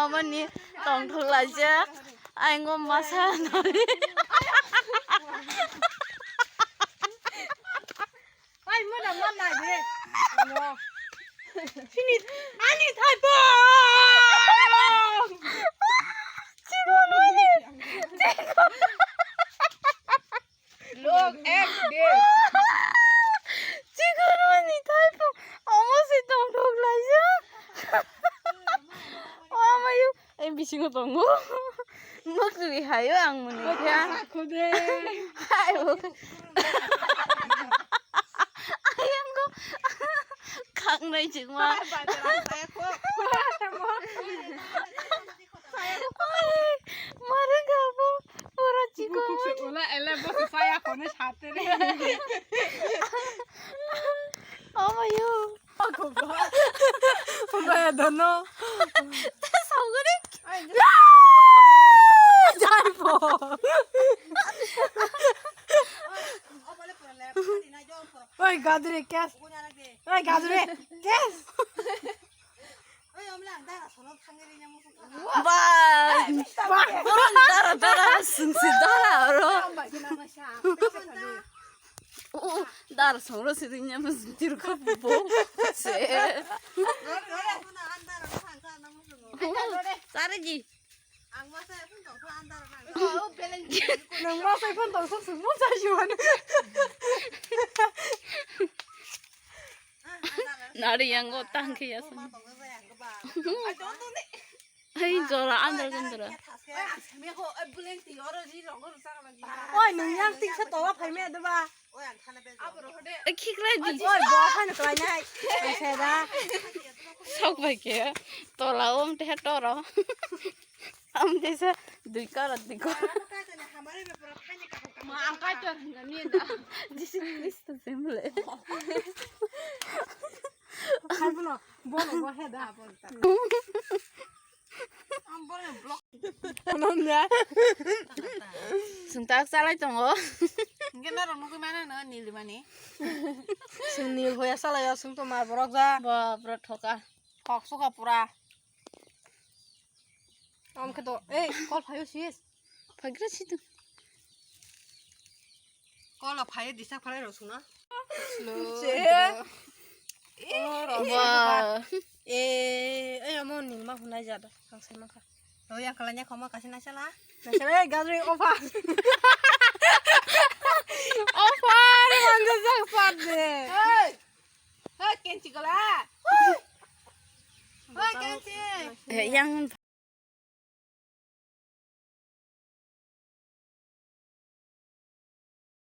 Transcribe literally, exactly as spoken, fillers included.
Aboni tongthok laijak, aingo masa nari. Ai, mona, mona, ye. Sini, ani thai po. Chikon mani. Look at this. Chikon mani thai po. Omo se tongthok laijak. Amayo. Ei bisingo tongo. Nukli hayo ang muni kha. Khode. Hai bo. Ayang go. Khang nai chingma. Mare ga bo. Pura chiko. Ula ele bo saya khone sate re. Amayo. Baya dono. Saugari. Jai po. Oi, gadre, kes. Oi, gadre, kes. Ba. Ba. Dara, dara, sungsi dara, oro. Oh, dar songro si dinya mas tir ko bo. Se. Sare ji. Nang ma sai phun tong so sung mo sa juan. Nari yang go tang ke ya sung. Hei, jora, andar gandara. Oi, nung yang tik sa tola phai me adaba. Khiklai di. Oi, bo phai no klai nai. Ai, sai da. Sok bai ke. Tola om te toro. Am te sa dui kara dui kara. Ma, ang kai tor hingga ni da. Jisi Kristo semle. Hai bono, bono bo he da. Ananda. Sungtak salai tongo. Hingke norok nugui mano no nil mani. Sung nil hoya salai o sung to mar borok ja. Ba bro thoka. Thok suka pura. Om khe to, ei, kol phaio sis. Phagra situ. Kol phaio disa phalai rok suna. Slow. Ba. Eh, eh, amo nilma hunai jada. Ang sai mangkha. Lo yang kalanya khoma kasih nasala. Nasala, eh, gadri opa. Opa, ni manja jak sat de. Hey. Hey, kenchi kala. Hey, kenchi. Eh, yang